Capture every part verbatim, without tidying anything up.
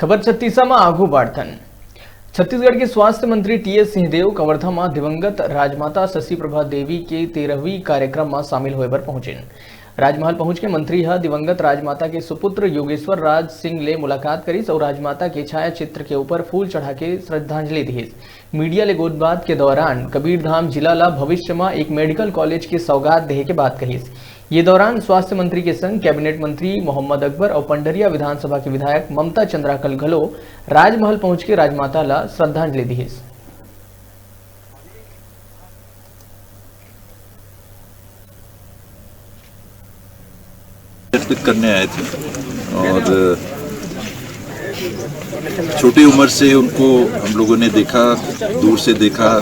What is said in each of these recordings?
खबर छत्तीसा म आगू बढ़थन। छत्तीसगढ़ के स्वास्थ्य मंत्री टीएस सिंहदेव कवर्धा म दिवंगत राजमाता शशि प्रभा देवी के तेरहवीं कार्यक्रम म शामिल होए बर पहुंचिन। राजमहल पहुंच के मंत्री ह दिवंगत राजमाता के सुपुत्र योगेश्वर राज सिंह ले मुलाकात करिस अउ राजमाता के छाया चित्र के ऊपर फूल चढ़ा के श्रद्धांजलि दिहिस। मीडिया ले गोठबात के दौरान कबीरधाम जिला ला भविष्य म एक मेडिकल कॉलेज के सौगात देहे के बात कहिस। ये दौरान स्वास्थ्य मंत्री के संग कैबिनेट मंत्री मोहम्मद अकबर अउ पंडरिया विधानसभा के विधायक ममता चंद्राकल घलो राजमहल पहुंच के राजमाता ला श्रद्धांजलि दिहिस। अर्पित करने आए थे और छोटी उम्र से उनको हम लोगों ने देखा, दूर से देखा।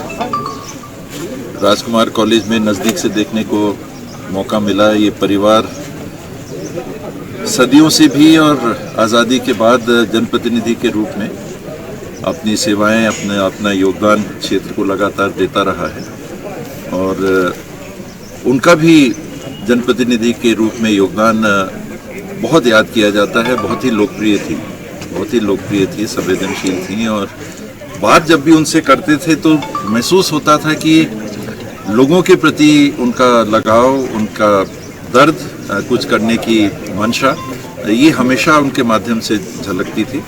राजकुमार कॉलेज में नज़दीक से देखने को मौका मिला। ये परिवार सदियों से भी और आज़ादी के बाद जनप्रतिनिधि के रूप में अपनी सेवाएं, अपने अपना योगदान क्षेत्र को लगातार देता रहा है और उनका भी जनप्रतिनिधि के रूप में योगदान बहुत याद किया जाता है। बहुत ही लोकप्रिय थी, बहुत ही लोकप्रिय थी, संवेदनशील थी और बात जब भी उनसे करते थे तो महसूस होता था कि लोगों के प्रति उनका लगाव, उनका दर्द, कुछ करने की मंशा, ये हमेशा उनके माध्यम से झलकती थी।